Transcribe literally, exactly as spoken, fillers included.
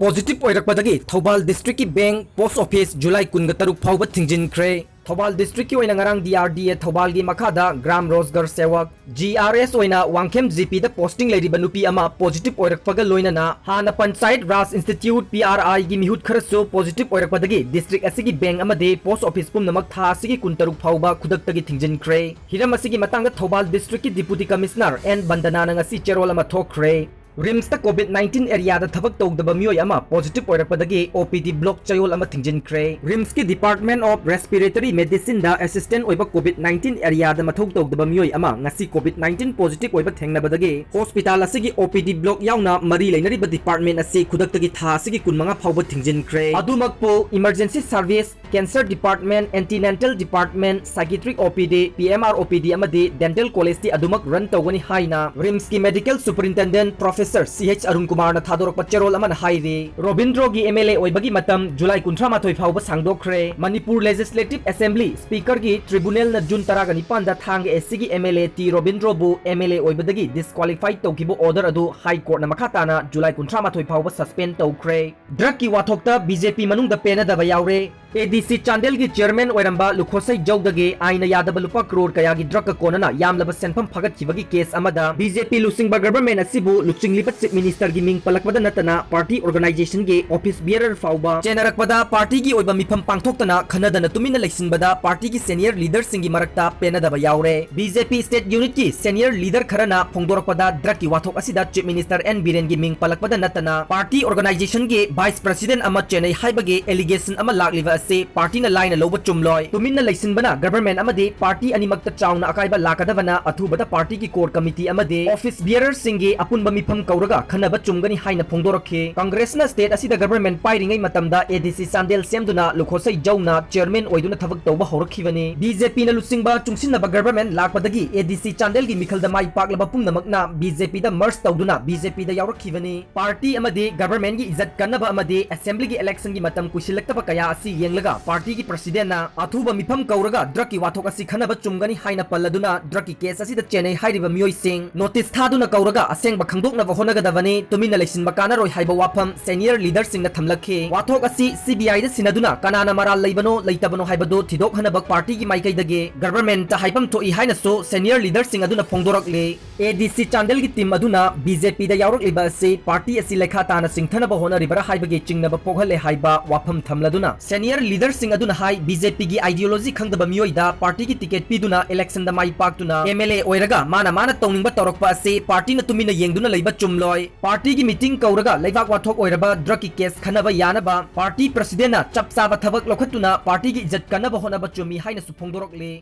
Positive ꯑꯣꯏꯔꯛꯄꯗꯒꯤ Thoubal districtꯀꯤ bank, post office July ꯀꯨꯟꯒ ꯇꯔꯨꯛ ꯐꯥꯎꯕ ꯊꯤꯡꯖꯤꯟꯈ꯭ꯔꯦ꯫ ꯊꯧꯕꯥꯜ districtꯀꯤ ꯑꯣꯏꯅ ꯉꯔꯥꯡ D R D A ꯊꯧꯕꯥꯜꯒꯤ ꯃꯈꯥꯗ ꯒ꯭ꯔꯥꯝ ꯔꯣꯖꯒꯔ ꯁꯦꯋꯛ, G R S ꯑꯣꯏꯅ ꯋꯥꯡꯈꯦꯝ G Pꯗ posting ꯂꯩꯔꯤꯕ ꯅꯨꯄꯤ ꯑꯃ positive ꯑꯣꯏꯔꯛꯄꯒ ꯂꯣꯏꯅꯅ ꯍꯥꯟꯅ Panchayat Raj Institute, P R Iꯒꯤ ꯃꯤꯍꯨꯠ ꯈꯔꯁꯨ positive ꯑꯣꯏꯔꯛꯄꯗꯒꯤ district ꯑꯁꯤꯒꯤ bank ꯑꯃꯗꯤ post office ꯄꯨꯝꯅꯃꯛ ꯊꯥ ꯑꯁꯤꯒꯤ ꯀꯨꯟꯇꯔꯨꯛ ꯐꯥꯎꯕ ꯈꯨꯗꯛꯇꯒꯤ ꯊꯤꯡꯖꯤꯟꯈ꯭ꯔꯦ꯫ ꯍꯤꯔꯝ ꯑꯁꯤꯒꯤ ꯃꯇꯥꯡꯗ ꯊꯧꯕꯥꯜ districtꯀꯤ Deputy Commissioner N ꯕꯟꯗꯅꯥꯅ ꯉꯁꯤ ꯆꯦꯔꯣꯜ ꯑꯃ ꯊꯣꯛꯈ꯭ꯔꯦ꯫ RIMSꯇ COVID nineteen areaꯗ ꯊꯕꯛ ꯇꯧꯗꯕ ꯃꯤꯑꯣꯏ ꯑꯃ positive ꯑꯣꯏꯔꯛꯄꯗꯒꯤ O P D block ꯆꯌꯣꯜ ꯑꯃ ꯊꯤꯡꯖꯤꯟꯈ꯭ꯔꯦ꯫ RIMSꯀꯤ Department of Respiratory Medicineꯗ assistant ꯑꯣꯏꯕ COVID nineteen areaꯗ ꯃꯊꯧ ꯇꯧꯗꯕ ꯃꯤꯑꯣꯏ ꯑꯃ ꯉꯁꯤ COVID nineteen positive ꯑꯣꯏꯕ ꯊꯦꯡꯅꯕꯗꯒꯤ hospital ꯑꯁꯤꯒꯤ O P D block ꯌꯥꯎꯅ ꯃꯔꯤ ꯂꯩꯅꯔꯤꯕ department ꯑꯁꯤ ꯈꯨꯗꯛꯇꯒꯤ ꯊꯥ ꯑꯁꯤꯒꯤ ꯀꯨꯟꯃꯉꯥ ꯐꯥꯎꯕ ꯊꯤꯡꯖꯤꯟꯈ꯭ꯔꯦ꯫ ꯑꯗꯨꯃꯛꯄꯨ emergency service, cancer department, antenatal department, psychiatric O P D, P M R O P D ꯑꯃꯗꯤ dental collegeꯇꯤ ꯑꯗꯨꯃꯛ run ꯇꯧꯒꯅꯤ ꯍꯥꯏꯅ RIMSꯀꯤ Medical Superintendent Professor C H Arun ꯀꯨꯃꯥꯔꯅ ꯊꯥꯗꯣꯔꯛꯄ ꯆꯦꯔꯣꯜ ꯑꯃꯅ ꯍꯥꯏꯔꯤ꯫ ꯔꯣꯕꯤꯟꯗ꯭ꯔꯣꯒꯤ M L A ꯑꯣꯏꯕꯒꯤ ꯃꯇꯝ July ꯀꯨꯟꯊ꯭ꯔꯥ ꯃꯥꯊꯣꯏ ꯐꯥꯎꯕ ꯁꯥꯡꯗꯣꯛꯈ꯭ꯔꯦ꯫ ꯃꯅꯤꯄꯨꯔ Legislative Assembly Speakerꯒꯤ tribunalꯅ June ꯇꯔꯥꯒ ꯅꯤꯄꯥꯟꯗ ꯊꯥꯡꯒ SCꯒꯤ M L A T ꯔꯣꯕꯤꯟꯗ꯭ꯔꯣꯕꯨ M L A ꯑꯣꯏꯕꯗꯒꯤ disqualify ꯇꯧꯈꯤꯕ order ꯑꯗꯨ High Courtꯅ ꯃꯈꯥ ꯇꯥꯅ July ꯀꯨꯟꯊ꯭ꯔꯥ ꯃꯥꯊꯣꯏ ꯐꯥꯎꯕ suspend ꯇꯧꯈ꯭ꯔꯦ꯫ Drugꯀꯤ ꯋꯥꯊꯣꯛꯇ B J P ꯃꯅꯨꯡꯗ ꯄꯦꯟꯅꯗꯕ ꯌꯥꯎꯔꯦ꯫ A D C ꯆꯥꯟꯗꯦꯜꯒꯤ chairman ꯑꯣꯏꯔꯝꯕ ꯂꯨꯈꯣꯁꯩ ꯖꯧꯗꯒꯤ ꯑꯥꯏꯟꯅ ꯌꯥꯗꯕ ꯂꯨꯄꯥ ꯀ꯭ꯔꯣꯔ ꯀꯌꯥꯒꯤ drugꯀ ꯀꯣꯟꯅꯅ ꯌꯥꯝꯂꯕ ꯁꯦꯟꯐꯝ ꯐꯥꯒꯠꯈꯤꯕꯒꯤ case ꯑꯃꯗ B J P ꯂꯨꯆꯤꯡꯕ government ꯑꯁꯤꯕꯨ ꯂꯨꯆꯤꯡꯂꯤꯕ Chief Ministerꯒꯤ ꯃꯤꯡ ꯄꯜꯂꯛꯄꯗ ꯅꯠꯇꯅ party organizationꯒꯤ office bearer ꯐꯥꯎꯕ ꯆꯦꯟꯅꯔꯛꯄꯗ partyꯒꯤ ꯑꯣꯏꯕ ꯃꯤꯐꯝ ꯄꯥꯡꯊꯣꯛꯇꯅ ꯈꯟꯅꯗꯅ ꯇꯨꯃꯤꯟꯅ ꯂꯩꯁꯤꯟꯕꯗ partyꯒꯤ senior leaderꯁꯤꯡꯒꯤ ꯃꯔꯛꯇ ꯄꯦꯟꯅꯗꯕ ꯌꯥꯎꯔꯦ꯫ B J P state unitꯀꯤ senior leader ꯈꯔꯅ ꯐꯣꯡꯗꯣꯔꯛꯄꯗ drugꯀꯤ ꯋꯥꯊꯣꯛ ꯑꯁꯤꯗ Chief Minister N ꯕꯤꯔꯦꯟꯒꯤ ꯃꯤꯡ ꯄꯜꯂꯛꯄꯗ ꯅꯠꯇꯅ party organizationꯒꯤ vice president ꯑꯃ ꯆꯦꯟꯅꯩ ꯍꯥꯏꯕꯒꯤ allegation ꯑꯃ ꯂꯥꯛꯂꯤꯕ ꯑꯁꯤ partyꯅ ꯂꯥꯏꯅ ꯂꯧꯕ ꯆꯨꯝꯂꯣꯏ꯫ ꯇꯨꯃꯤꯟꯅ ꯂꯩꯁꯤꯟꯕꯅ government ꯑꯃꯗꯤ party ꯑꯅꯤꯃꯛꯇ ꯆꯥꯎꯅ ꯑꯀꯥꯏꯕ ꯂꯥꯛꯀꯗꯕꯅ ꯑꯊꯨꯕꯗ partyꯒꯤ core committee ꯑꯃꯗꯤ office bearerꯁꯤꯡꯒꯤ ꯑꯄꯨꯟꯕ ꯃꯤꯐꯝ ꯀꯧꯔꯒ ꯈꯟꯅꯕ ꯆꯨꯝꯒꯅꯤ ꯍꯥꯏꯅ ꯐꯣꯡꯗꯣꯔꯛꯈꯤ꯫ Congressꯅ state ꯑꯁꯤꯗ government ꯄꯥꯏꯔꯤꯉꯩ ꯃꯇꯝꯗ A D C ꯆꯥꯟꯗꯦꯜ ꯁꯦꯝꯗꯨꯅ ꯂꯨꯈꯣꯁꯩ ꯖꯧꯅ chairman ꯑꯣꯏꯗꯨꯅ ꯊꯕꯛ ꯇꯧꯕ ꯍꯧꯔꯛꯈꯤꯕꯅꯤ꯫ B J Pꯅ ꯂꯨꯆꯤꯡꯕ ꯆꯨꯡꯁꯤꯟꯅꯕ government ꯂꯥꯛꯄꯗꯒꯤ A D C ꯆꯥꯟꯗꯦꯜꯒꯤ ꯃꯤꯈꯜꯗ ꯃꯥꯏ ꯄꯥꯛꯂꯕ ꯄꯨꯝꯅꯃꯛꯅ B J Pꯗ merge ꯇꯧꯗꯨꯅ B J Pꯗ ꯌꯥꯎꯔꯛꯈꯤꯕꯅꯤ꯫ Party ꯑꯃꯗꯤ governmentꯒꯤ ꯏꯖꯠ ꯀꯟꯅꯕ ꯑꯃꯗꯤ assemblyꯒꯤ electionꯒꯤ ꯃꯇꯝ ꯀꯨꯏꯁꯤꯜꯂꯛꯇꯕ ꯀꯌꯥ ꯑꯁꯤ ꯂꯒ party ꯒꯤ president ꯅ ꯑꯊꯨꯕ ꯃꯤꯐꯝ ꯀꯧꯔꯒ drug ꯀꯤ ꯋꯥꯊꯣꯛ ꯑꯁꯤ ꯈꯟꯅꯕ ꯆꯨꯝꯒꯅꯤ ꯍꯥꯏꯅ ꯄꯜꯂꯗꯨꯅ drug ꯀꯤ case ꯑꯁꯤꯗ ꯆꯦꯟꯅꯩ ꯍꯥꯏꯔꯤꯕ ꯃꯤꯑꯣꯏꯁꯤꯡ notice ꯊꯥꯗꯨꯅ ꯀꯧꯔꯒ ꯑꯁꯦꯡꯕ ꯈꯪꯗꯣꯛꯅꯕ ꯍꯣꯠꯅꯒꯗꯕꯅꯤ, ꯇꯨꯃꯤꯟꯅ ꯂꯩꯁꯤꯟꯕ ꯀꯥꯟꯅꯔꯣꯏ ꯍꯥꯏꯕ ꯋꯥꯐꯝ senior leader ꯁꯤꯡꯅ ꯊꯝꯂꯛꯈꯤ꯫ ꯋꯥꯊꯣꯛ ꯑꯁꯤ C B I ꯗ ꯁꯤꯟꯅꯗꯨꯅ ꯀꯅꯥꯅ ꯃꯔꯥꯜ ꯂꯩꯕꯅꯣ ꯂꯩꯇꯕꯅꯣ ꯍꯥꯏꯕꯗꯨ ꯊꯤꯗꯣꯛꯍꯟꯅꯕ party ꯒꯤ ꯃꯥꯏꯀꯩꯗꯒꯤ government ꯇ ꯍꯥꯏꯐꯝ ꯊꯣꯛꯏ ꯍꯥꯏꯅꯁꯨ senior leader ꯁꯤꯡ ꯑꯗꯨꯅ ꯐꯣꯡꯗꯣꯔꯛꯂꯤ꯫ A D C ꯆꯥꯟꯗꯦꯜꯒꯤ team ꯑꯗꯨꯅ B J P ꯗ ꯌꯥꯎꯔꯛꯂꯤꯕ ꯑꯁꯤ party ꯑꯁꯤ ꯂꯩꯈꯥ ꯇꯥꯅ ꯆꯤꯡꯊꯅꯕ ꯍꯣꯠꯅꯔꯤꯕꯔꯥ ꯍꯥꯏꯕꯒꯤ ꯆꯤꯡꯅꯕ ꯄꯣꯛꯍꯜꯂꯦ ꯍꯥꯏꯕ ꯋꯥꯐꯝ ꯊꯝꯂꯗꯨꯅ, senior leader ꯁꯤꯡ ꯑꯗꯨꯅ ꯍꯥꯏ, B J P ꯒꯤ ideology ꯈꯪꯗꯕ ꯃꯤꯑꯣꯏꯗ party ꯒꯤ ticket ꯄꯤꯗꯨꯅ election the my ꯄꯥꯛꯇꯨꯅ M L A ꯑꯣꯏꯔꯒ ꯃꯥꯅ ꯃꯥꯅ ꯇꯧꯅꯤꯡꯕ ꯇꯧꯔꯛꯄ ꯑꯁꯤ party ꯅ ꯇꯨꯃꯤꯟꯅ ꯌꯦꯡꯗꯨꯅ ꯂꯩꯕ ꯆꯨꯝꯂꯣꯏ꯫ Party ꯒꯤ meeting ꯀꯧꯔꯒ ꯂꯩꯕꯥꯛ ꯋꯥꯊꯣꯛ ꯑꯣꯏꯔꯕ drug ꯀꯤ case ꯈꯟꯅꯕ ꯌꯥꯅꯕ party president ꯅ ꯆꯞ ꯆꯥꯕ ꯊꯕꯛ ꯂꯧꯈꯠꯇꯨꯅ party ꯒꯤ ꯏꯖꯠ ꯀꯟꯅꯕ ꯍꯣꯠꯅꯕ ꯆꯨꯝꯃꯤ ꯍꯥꯏꯅꯁꯨ ꯐꯣꯡꯗꯣꯔꯛꯂꯤ꯫